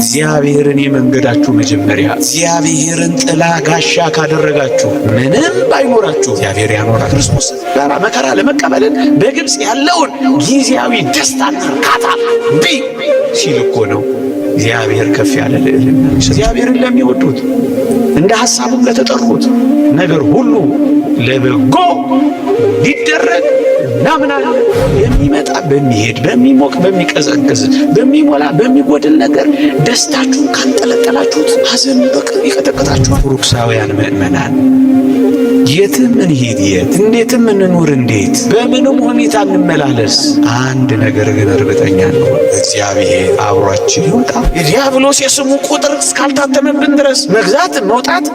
እግዚአብሔርን የመንገዳችሁ መጀመሪያ፣ እግዚአብሔርን ጥላ ጋሻ ካደረጋችሁ ምንም ባይኖራችሁ እግዚአብሔር ያኖራል። ክርስቶስ ጋር መከራ ለመቀበልን በግብፅ ያለውን ጊዜያዊ ደስታና እርካታ ቢ ሲል እኮ ነው እግዚአብሔር ከፍ ያለ ልዕልና። እግዚአብሔርን ለሚወዱት እንደ ሐሳቡም ለተጠሩት ነገር ሁሉ ለበጎ ሊደረግ እናምናለን። የሚመጣ በሚሄድ በሚሞቅ በሚቀዘቅዝ በሚሞላ በሚጎድል ነገር ደስታችሁን ካንጠለጠላችሁት ሐዘን በቃ ይቀጠቅጣችኋል። ኦርቶዶክሳውያን ምእመናን የትም እንሂድ የት፣ እንዴትም እንኑር እንዴት፣ በምንም ሁኔታ እንመላለስ፣ አንድ ነገር ግን እርግጠኛ ነው፣ እግዚአብሔር አብሯችን ይወጣ። የዲያብሎስ የስሙ ቁጥር እስካልታተመብን ድረስ መግዛት፣ መውጣት፣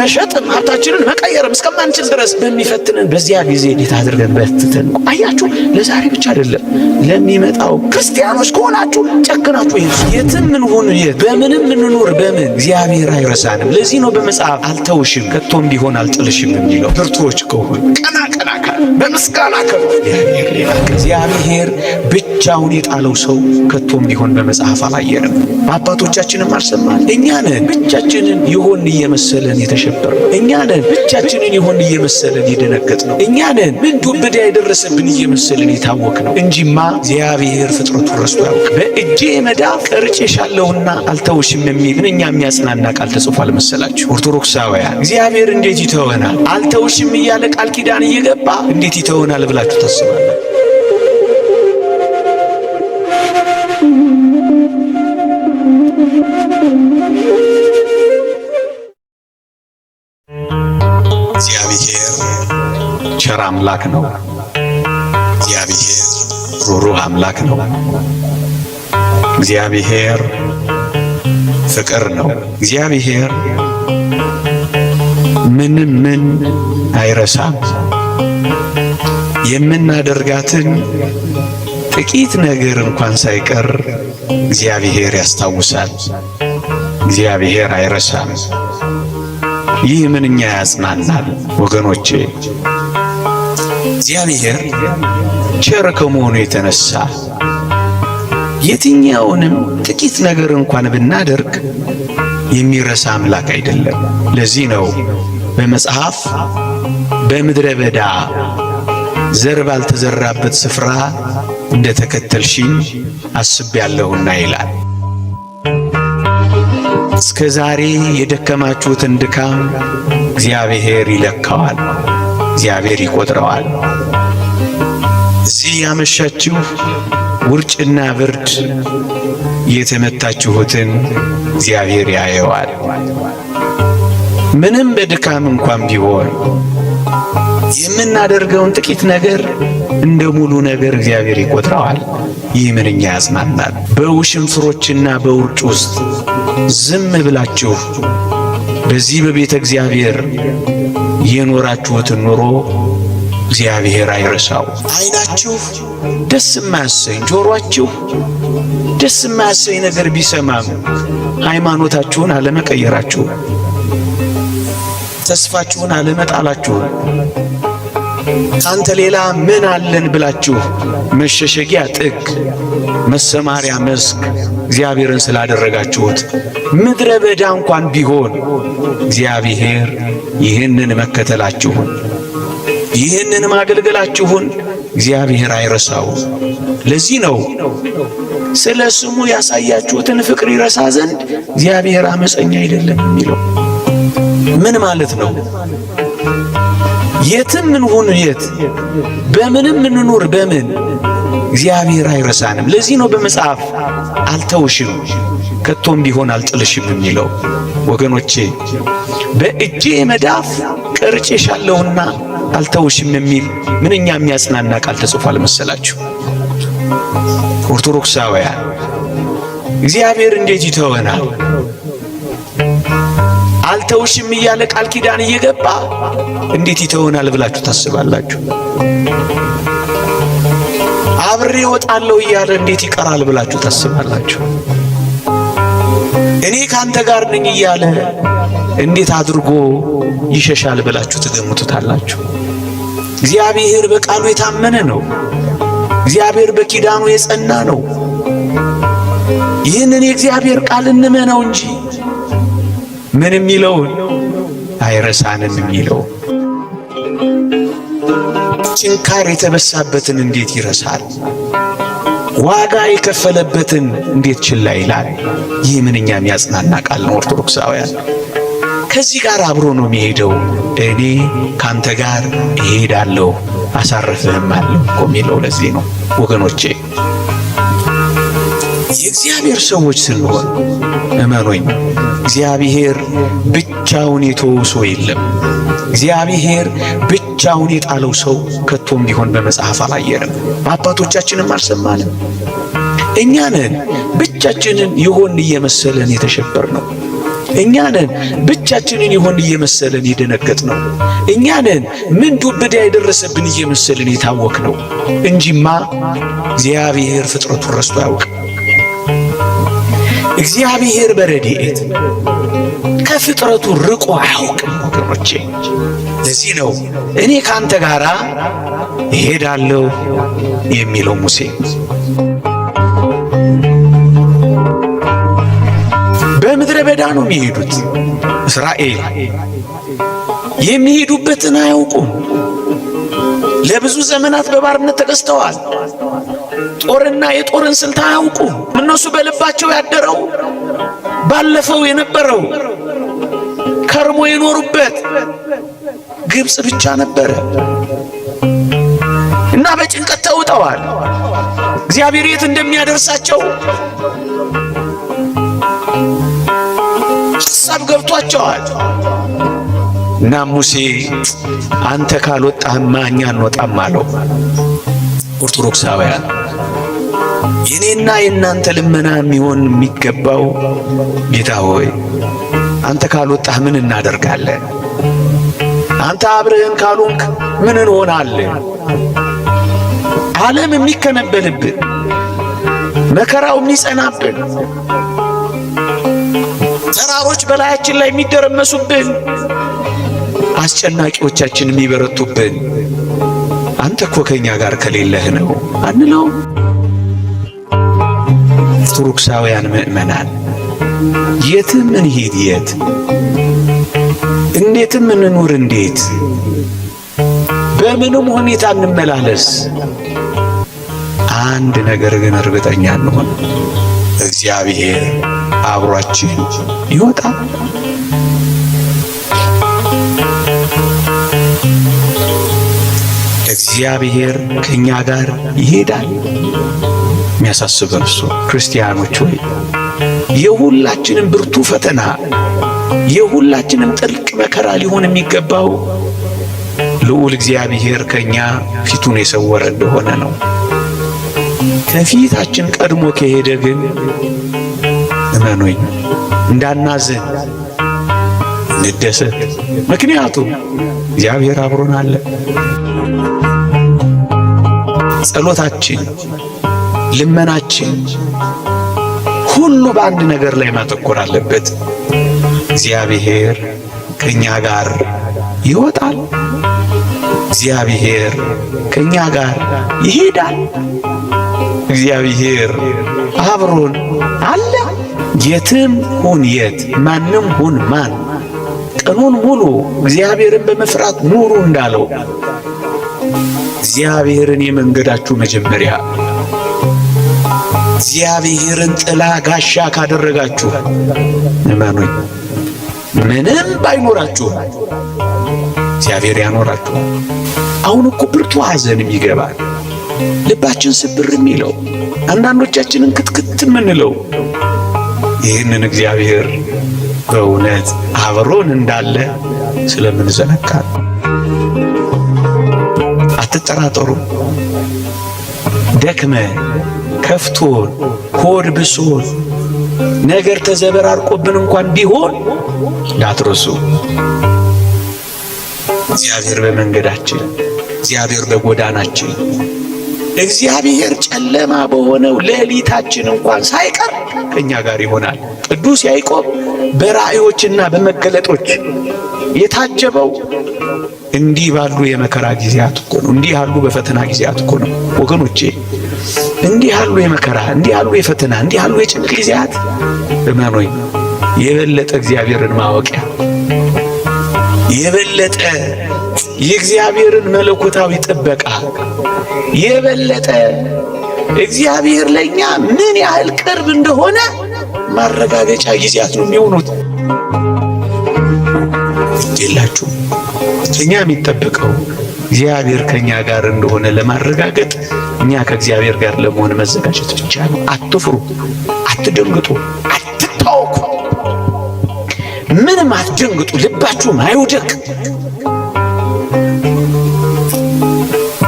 መሸጥም ሀብታችንን መቀየርም እስከማንችል ድረስ በሚፈትንን በዚያ ጊዜ እንዴት አድርገን በትተን አያችሁ። ለዛሬ ብቻ አይደለም ለሚመጣው። ክርስቲያኖች ከሆናችሁ ጨክናችሁ ይሄ የትም እንሁን የት፣ በምንም እንኑር በምን፣ እግዚአብሔር አይረሳንም። ለዚህ ነው በመጽሐፍ አልተውሽም ከቶም ቢሆን አልጥልሽም የሚለው። ብርቱዎች ከሆን ቀና ቀና ካል በምስጋና ከሆን እግዚአብሔር ሌላ እግዚአብሔር ብቻውን የጣለው ሰው ከቶም ቢሆን በመጽሐፍ አላየንም፣ በአባቶቻችንም አልሰማን። እኛ ነን ብቻችንን የሆን እየመሰለን የተሸበርነው። እኛ ነን ብቻችንን የሆን እየመሰለን የደነገጥነው። እኛ ነን ምን ዱብዳ የደረሰብን እየመሰለን የታወክነው እንጂማ እግዚአብሔር ፍጥረቱን ረስቶ ያውቅ። በእጄ መዳፍ ቀርጬሻለሁና አልተውሽም የሚል ምንኛ የሚያጽናና ቃል ተጽፏል መሰላችሁ? ኦርቶዶክሳውያን እግዚአብሔር እንዴት ይተወናል? አልተውሽም እያለ ቃል ኪዳን እየገባ እንዴት ይተወናል ብላችሁ ታስባላችሁ? እግዚአብሔር ቸር አምላክ ነው። እግዚአብሔር ሩሩህ አምላክ ነው። እግዚአብሔር ፍቅር ነው። እግዚአብሔር ምንም ምን አይረሳም። የምናደርጋትን ጥቂት ነገር እንኳን ሳይቀር እግዚአብሔር ያስታውሳል። እግዚአብሔር አይረሳም። ይህ ምንኛ ያጽናናል ወገኖቼ። እግዚአብሔር ቸር ከመሆኑ የተነሳ የትኛውንም ጥቂት ነገር እንኳን ብናደርግ የሚረሳ አምላክ አይደለም። ለዚህ ነው በመጽሐፍ በምድረ በዳ ዘር ባልተዘራበት ስፍራ እንደ ተከተልሽኝ አስቤያለሁና ይላል። እስከ ዛሬ የደከማችሁትን ድካም እግዚአብሔር ይለካዋል፣ እግዚአብሔር ይቆጥረዋል። እዚህ ያመሻችሁ ውርጭና ብርድ የተመታችሁትን እግዚአብሔር ያየዋል። ምንም በድካም እንኳን ቢሆን የምናደርገውን ጥቂት ነገር እንደ ሙሉ ነገር እግዚአብሔር ይቆጥረዋል። ይህ ምንኛ ያጽናናል። በውሽንፍሮችና በውርጭ ውስጥ ዝም ብላችሁ በዚህ በቤተ እግዚአብሔር የኖራችሁትን ኑሮ እግዚአብሔር አይረሳው። ዓይናችሁ ደስ የማያሰኝ ጆሮአችሁ ደስ የማያሰኝ ነገር ቢሰማም ሃይማኖታችሁን አለመቀየራችሁ፣ ተስፋችሁን አለመጣላችሁ፣ ካንተ ሌላ ምን አለን ብላችሁ መሸሸጊያ ጥግ መሰማሪያ መስክ እግዚአብሔርን ስላደረጋችሁት ምድረ በዳ እንኳን ቢሆን እግዚአብሔር ይህንን መከተላችሁን ይህንን ማገልገላችሁን እግዚአብሔር አይረሳው። ለዚህ ነው ስለ ስሙ ያሳያችሁትን ፍቅር ይረሳ ዘንድ እግዚአብሔር አመፀኛ አይደለም የሚለው። ምን ማለት ነው? የትም እንሁን የት፣ በምንም እንኑር በምን፣ እግዚአብሔር አይረሳንም። ለዚህ ነው በመጽሐፍ አልተውሽም ከቶም ቢሆን አልጥልሽም የሚለው። ወገኖቼ በእጄ መዳፍ ቀርጬሻለሁና አልተውሽም የሚል ምንኛ የሚያጽናና ቃል ተጽፏል መሰላችሁ? ኦርቶዶክሳውያን እግዚአብሔር እንዴት ይተወናል? አልተውሽም እያለ ቃል ኪዳን እየገባ እንዴት ይተወናል ብላችሁ ታስባላችሁ? አብሬ እወጣለሁ እያለ እንዴት ይቀራል ብላችሁ ታስባላችሁ? እኔ ካንተ ጋር ነኝ እያለ እንዴት አድርጎ ይሸሻል ብላችሁ ትገምቱታላችሁ? እግዚአብሔር በቃሉ የታመነ ነው። እግዚአብሔር በኪዳኑ የጸና ነው። ይህንን የእግዚአብሔር ቃል እንመነው እንጂ ምን የሚለውን አይረሳንም የሚለው ችንካር የተበሳበትን እንዴት ይረሳል? ዋጋ የከፈለበትን እንዴት ችላ ይላል? ይህ ምንኛ የሚያጽናና ቃል ነው። ኦርቶዶክሳውያን ከዚህ ጋር አብሮ ነው የሚሄደው። እኔ ካንተ ጋር እሄዳለሁ አሳርፍህም አለሁ እኮ የሚለው ለዚህ ነው ወገኖቼ። የእግዚአብሔር ሰዎች ስንሆን እመኖኝ፣ እግዚአብሔር ብቻውን የተወው ሰው የለም። እግዚአብሔር ብቻውን የጣለው ሰው ከቶም ቢሆን በመጽሐፍ አላየንም፣ በአባቶቻችንም አልሰማንም። እኛ ነን ብቻችንን የሆን እየመሰለን የተሸበር ነው። እኛ ነን ብቻችንን የሆን እየመሰለን የደነገጥ ነው። እኛ ነን ምን ዱብዳ የደረሰብን እየመሰለን የታወክ ነው እንጂማ እግዚአብሔር ፍጥረቱን ረስቶ አያውቅም። እግዚአብሔር በረድኤት ከፍጥረቱ ርቆ አያውቅም ወገኖቼ። ለዚህ ነው እኔ ካንተ ጋር እሄዳለሁ የሚለው ሙሴ። በምድረ በዳ ነው የሚሄዱት እስራኤል። የሚሄዱበትን አያውቁም። ለብዙ ዘመናት በባርነት ተገዝተዋል። ጦርና የጦርን ስልት አያውቁም። እነሱ በልባቸው ያደረው ባለፈው የነበረው ከርሞ የኖሩበት ግብፅ ብቻ ነበረ እና በጭንቀት ተውጠዋል። እግዚአብሔር የት እንደሚያደርሳቸው ሐሳብ ገብቷቸዋል። እና ሙሴ አንተ ካልወጣህማ እኛ አንወጣም አለው። ኦርቶዶክሳውያን የኔና የእናንተ ልመና የሚሆን የሚገባው ጌታ ሆይ አንተ ካልወጣህ ምን እናደርጋለን? አንተ አብረህን ካልሆንክ ምን እንሆናለን? ዓለም የሚከነበልብን መከራው የሚጸናብን ተራሮች በላያችን ላይ የሚደረመሱብን አስጨናቂዎቻችን የሚበረቱብን አንተ እኮ ከኛ ጋር ከሌለህ ነው አንለው። ኦርቶዶክሳውያን ምእመናን የትም እንሂድ የት፣ እንዴትም እንኑር እንዴት፣ በምንም ሁኔታ እንመላለስ፣ አንድ ነገር ግን እርግጠኛ እንሆን፣ እግዚአብሔር አብሯችን ይወጣል። እግዚአብሔር ከኛ ጋር ይሄዳል። የሚያሳስበን እሱ። ክርስቲያኖች ሆይ የሁላችንም ብርቱ ፈተና የሁላችንም ጥልቅ መከራ ሊሆን የሚገባው ልዑል እግዚአብሔር ከኛ ፊቱን የሰወረ እንደሆነ ነው። ከፊታችን ቀድሞ ከሄደ ግን እመኑኝ እንዳናዝን እንደሰት። ምክንያቱም እግዚአብሔር አብሮን አለ። ጸሎታችን፣ ልመናችን ሁሉ በአንድ ነገር ላይ ማተኮር አለበት። እግዚአብሔር ከኛ ጋር ይወጣል። እግዚአብሔር ከኛ ጋር ይሄዳል። እግዚአብሔር አብሮን አለ። የትም ሁን የት፣ ማንም ሁን ማን፣ ቀኑን ሙሉ እግዚአብሔርን በመፍራት ኑሩ እንዳለው እግዚአብሔርን የመንገዳችሁ መጀመሪያ፣ እግዚአብሔርን ጥላ ጋሻ ካደረጋችሁ እመኑኝ ምንም ባይኖራችሁ እግዚአብሔር ያኖራችኋል። አሁን እኮ ብርቱ ሐዘን የሚገባል ልባችን ስብር የሚለው አንዳንዶቻችንን ክትክት የምንለው ይህንን እግዚአብሔር በእውነት አብሮን እንዳለ ስለምንዘነጋ አትጠራጠሩ። ደክመን ከፍቶን ሆድ ብሶን ነገር ተዘበራርቆብን እንኳን ቢሆን እንዳትረሱ፣ እግዚአብሔር በመንገዳችን፣ እግዚአብሔር በጎዳናችን፣ እግዚአብሔር ጨለማ በሆነው ሌሊታችን እንኳን ሳይቀር ከኛ ጋር ይሆናል። ቅዱስ ያዕቆብ በራእዮችና በመገለጦች የታጀበው እንዲህ ባሉ የመከራ ጊዜያት እኮ ነው። እንዲህ ያሉ በፈተና ጊዜያት እኮ ነው ወገኖቼ። እንዲህ ያሉ የመከራ፣ እንዲህ ያሉ የፈተና፣ እንዲህ ያሉ የጭንቅ ጊዜያት እመኑኝ የበለጠ እግዚአብሔርን ማወቂያ፣ የበለጠ የእግዚአብሔርን መለኮታዊ ጥበቃ፣ የበለጠ እግዚአብሔር ለእኛ ምን ያህል ቅርብ እንደሆነ ማረጋገጫ ጊዜያት ነው የሚሆኑት። የላችሁ እኛ የሚጠበቀው እግዚአብሔር ከኛ ጋር እንደሆነ ለማረጋገጥ እኛ ከእግዚአብሔር ጋር ለመሆን መዘጋጀት ብቻ ነው። አትፍሩ፣ አትደንግጡ፣ አትታወኩ። ምንም አትደንግጡ፣ ልባችሁም አይውደቅ።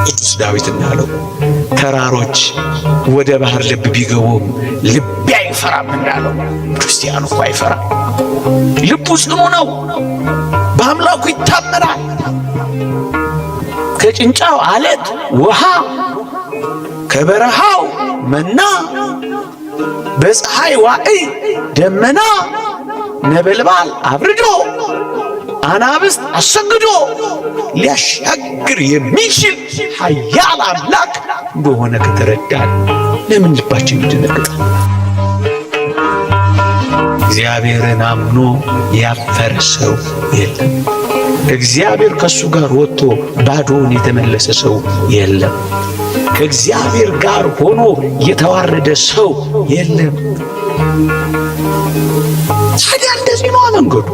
ቅዱስ ዳዊት እንዳለው ተራሮች ወደ ባህር ልብ ቢገቡም ልቤ አይፈራም እንዳለው ክርስቲያኑ እኮ አይፈራም። ልቡ ጽኑ ነው፣ በአምላኩ ይታመናል። ከጭንጫው አለት ውሃ፣ ከበረሃው መና፣ በፀሐይ ዋዕይ ደመና፣ ነበልባል አብርዶ አናብስት አሰግዶ ሊያሻግር የሚችል ኃያል አምላክ እንደሆነ ከተረዳን ለምን ልባችን ይደነግጣል? እግዚአብሔርን አምኖ ያፈረ ሰው የለም። እግዚአብሔር ከሱ ጋር ወጥቶ ባዶውን የተመለሰ ሰው የለም። ከእግዚአብሔር ጋር ሆኖ የተዋረደ ሰው የለም። ታዲያ እንደዚህ ነው መንገዱ።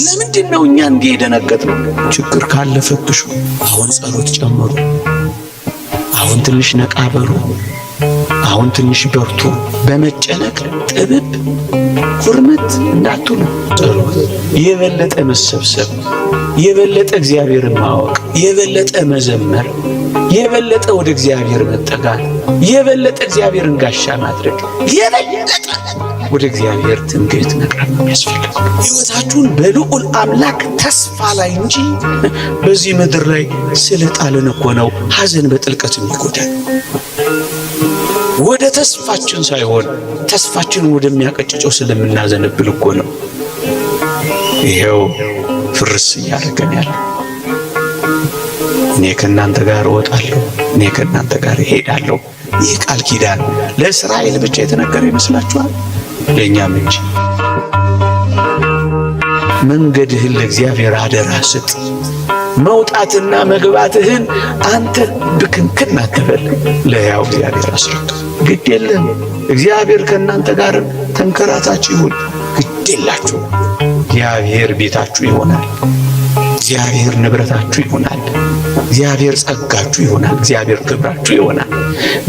ለምንድን ነው እኛ እንዲህ የደነገጥነው? ችግር ካለ ፈትሹ። አሁን ጸሎት ጨምሩ። አሁን ትንሽ ነቃ በሉ። አሁን ትንሽ በርቱ። በመጨነቅ ጥብብ ኩርምት እንዳትሉ። ጸሎት፣ የበለጠ መሰብሰብ፣ የበለጠ እግዚአብሔርን ማወቅ፣ የበለጠ መዘመር፣ የበለጠ ወደ እግዚአብሔር መጠጋት፣ የበለጠ እግዚአብሔርን ጋሻ ማድረግ፣ የበለጠ ወደ እግዚአብሔር ትምክህት መቅረብ ነው የሚያስፈልገው። ሕይወታችሁን በልዑል አምላክ ተስፋ ላይ እንጂ በዚህ ምድር ላይ ስለጣልን እኮ ነው ሐዘን በጥልቀት የሚጎዳን። ወደ ተስፋችን ሳይሆን ተስፋችንን ወደሚያቀጭጨው ስለምናዘነብል እኮ ነው። ይሄው ፍርስ እያደረገን ያለ። እኔ ከእናንተ ጋር እወጣለሁ፣ እኔ ከእናንተ ጋር እሄዳለሁ። ይህ ቃል ኪዳን ለእስራኤል ብቻ የተነገረ ይመስላችኋል? ለእኛም እንጂ። መንገድህን ለእግዚአብሔር አደራ ስጥ። መውጣትና መግባትህን አንተ ብክንክን አትበል፣ ለሕያው እግዚአብሔር አስረክብ። ግድ የለም እግዚአብሔር ከእናንተ ጋር ተንከራታች ይሁን። ግድ የላችሁ፣ እግዚአብሔር ቤታችሁ ይሆናል። እግዚአብሔር ንብረታችሁ ይሆናል። እግዚአብሔር ጸጋችሁ ይሆናል። እግዚአብሔር ክብራችሁ ይሆናል።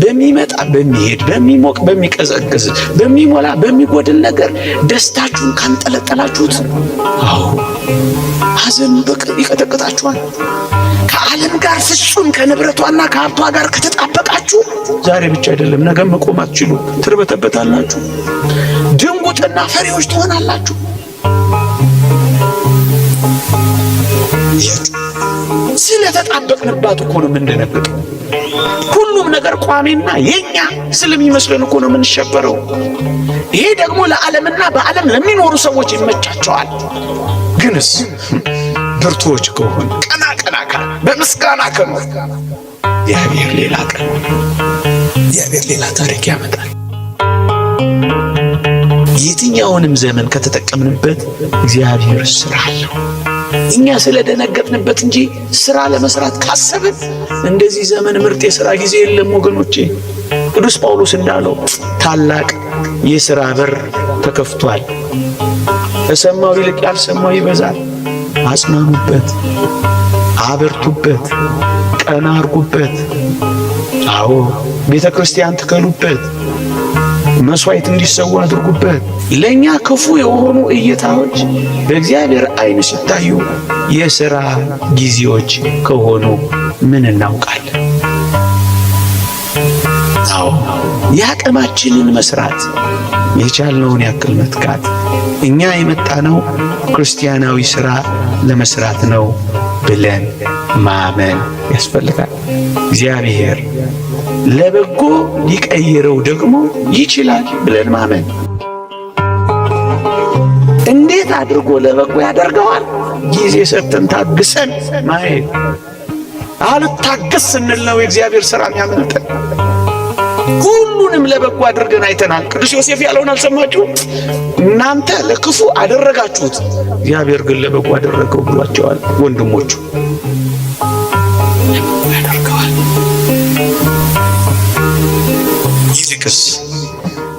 በሚመጣ በሚሄድ፣ በሚሞቅ በሚቀዘቅዝ፣ በሚሞላ በሚጎድል ነገር ደስታችሁን ካንጠለጠላችሁት፣ አዎ ሐዘን ይቀጠቅጣችኋል። ከዓለም ጋር ፍጹም ከንብረቷና ከሀብቷ ጋር ከተጣበቃችሁ ዛሬ ብቻ አይደለም ነገ መቆም አትችሉ፣ ትርበተበታላችሁ። ድንጉጥና ፈሪዎች ትሆናላችሁ። ስለተጣበቅንባት እኮ ነው የምንደነግጠው። ሁሉም ነገር ቋሚና የኛ ስለሚመስለን እኮ ነው የምንሸበረው። ይሄ ደግሞ ለዓለምና በዓለም ለሚኖሩ ሰዎች ይመቻቸዋል። ግንስ ብርቱዎች ከሆን፣ ቀና ቀና ካል፣ በምስጋና ከኖር፣ እግዚአብሔር ሌላ ቀን፣ እግዚአብሔር ሌላ ታሪክ ያመጣል። የትኛውንም ዘመን ከተጠቀምንበት እግዚአብሔር ስራ አለው። እኛ ስለደነገጥንበት እንጂ ስራ ለመስራት ካሰብን እንደዚህ ዘመን ምርጥ የስራ ጊዜ የለም ወገኖቼ። ቅዱስ ጳውሎስ እንዳለው ታላቅ የስራ በር ተከፍቷል። ከሰማው ይልቅ ያልሰማው ይበዛል። አጽናኑበት፣ አበርቱበት፣ ቀና አርጉበት። አዎ ቤተ ክርስቲያን ትከሉበት፣ መስዋዕት እንዲሰዋ አድርጉበት። ለኛ ክፉ የሆኑ እይታዎች በእግዚአብሔር ዓይን ሲታዩ የሥራ ጊዜዎች ከሆኑ ምን እናውቃለን? አዎ የአቅማችንን መስራት፣ የቻልነውን ያክል መትጋት፣ እኛ የመጣነው ክርስቲያናዊ ሥራ ለመስራት ነው ብለን ማመን ያስፈልጋል። እግዚአብሔር ለበጎ ሊቀይረው ደግሞ ይችላል ብለን ማመን። እንዴት አድርጎ ለበጎ ያደርገዋል? ጊዜ ሰጥተን ታግሰን ማየት። አልታገስ ስንል ነው የእግዚአብሔር ሥራ የሚያመልጠን። ሁሉንም ለበጎ አድርገን አይተናል። ቅዱስ ዮሴፍ ያለውን አልሰማችሁ? እናንተ ለክፉ አደረጋችሁት፣ እግዚአብሔር ግን ለበጎ አደረገው ብሏቸዋል። ወንድሞቹ ያደርገዋል። ይልቅስ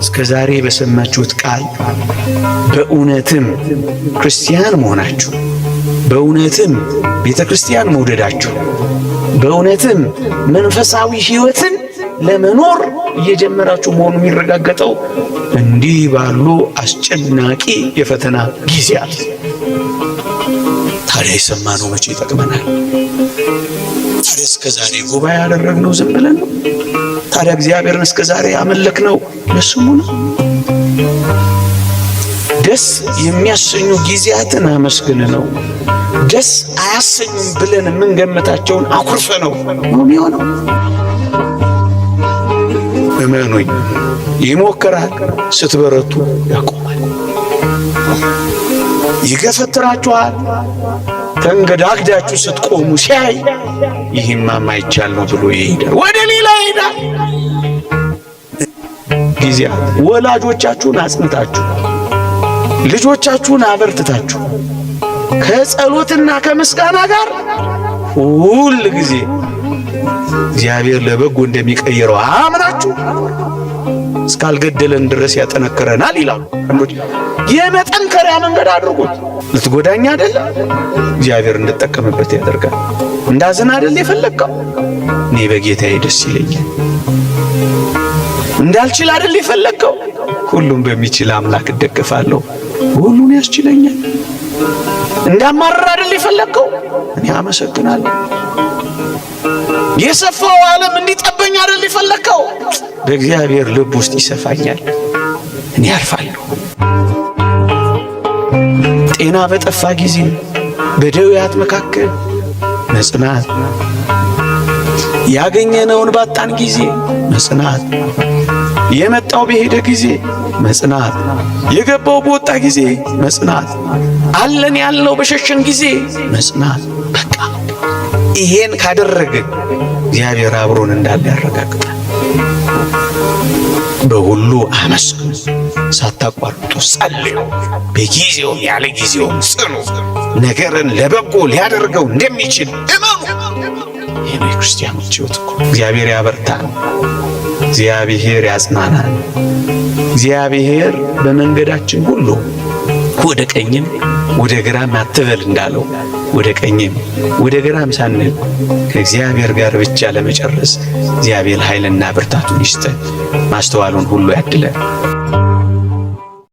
እስከ ዛሬ በሰማችሁት ቃል በእውነትም ክርስቲያን መሆናችሁ፣ በእውነትም ቤተ ክርስቲያን መውደዳችሁ፣ በእውነትም መንፈሳዊ ሕይወትን ለመኖር እየጀመራችሁ መሆኑ የሚረጋገጠው እንዲህ ባሉ አስጨናቂ የፈተና ጊዜያት። ታዲያ የሰማነው መቼ ይጠቅመናል? ታዲያ እስከ ዛሬ ጉባኤ ያደረግነው ዝም ብለን ነው? ታዲያ እግዚአብሔርን እስከ ዛሬ ያመለክነው ለስሙ ነው? ደስ የሚያሰኙ ጊዜያትን አመስግን ነው። ደስ አያሰኙም ብለን የምንገምታቸውን አኩርፈ ነው የሚሆነው። እመኑኝ፣ ይሞክራል። ስትበረቱ ያቆማል። ይገፈትራችኋል። ተንገዳግዳችሁ ስትቆሙ ሲያይ ይህማ ማይቻል ነው ብሎ ይሄዳል፣ ወደ ሌላ ይሄዳል። ጊዜያት ወላጆቻችሁን አጽንታችሁ ልጆቻችሁን አበርትታችሁ ከጸሎትና ከምስጋና ጋር ሁል ጊዜ እግዚአብሔር ለበጎ እንደሚቀይረው አምናችሁ እስካልገደለን ድረስ ያጠነክረናል ይላሉ አንዶች። የመጠንከሪያ መንገድ አድርጉት። ልትጎዳኝ አይደለ? እግዚአብሔር እንድጠቀምበት ያደርጋል። እንዳዝን አይደል የፈለግከው? እኔ በጌታዬ ደስ ይለኛል። እንዳልችል አይደል የፈለግከው? ሁሉም በሚችል አምላክ እደገፋለሁ፣ ሁሉን ያስችለኛል። እንዳማረር አይደል የፈለግከው? እኔ አመሰግናለሁ። የሰፋው ዓለም እንዲጠበኝ አይደል የፈለግከው? በእግዚአብሔር ልብ ውስጥ ይሰፋኛል፣ እኔ አርፋለሁ። ጤና በጠፋ ጊዜ በደዌያት መካከል መጽናት፣ ያገኘነውን ባጣን ጊዜ መጽናት፣ የመጣው በሄደ ጊዜ መጽናት፣ የገባው በወጣ ጊዜ መጽናት፣ አለን ያልነው በሸሸን ጊዜ መጽናት። በቃ ይሄን ካደረግን እግዚአብሔር አብሮን እንዳለ ያረጋግጣል። በሁሉ አመስግኑ፣ ሳታቋርጡ ጸልዩ፣ በጊዜውም ያለ ጊዜውም ጽኑ። ነገርን ለበጎ ሊያደርገው እንደሚችል እመኑ። ይህ ነው የክርስቲያኖች ሕይወት እኮ። እግዚአብሔር ያበርታል፣ እግዚአብሔር ያጽናናል። እግዚአብሔር በመንገዳችን ሁሉ ወደ ቀኝም ወደ ግራም አትበል እንዳለው ወደ ቀኝም ወደ ግራም ሳንል ከእግዚአብሔር ጋር ብቻ ለመጨረስ እግዚአብሔር ኃይልና ብርታቱን ይስጠን፣ ማስተዋሉን ሁሉ ያድለን።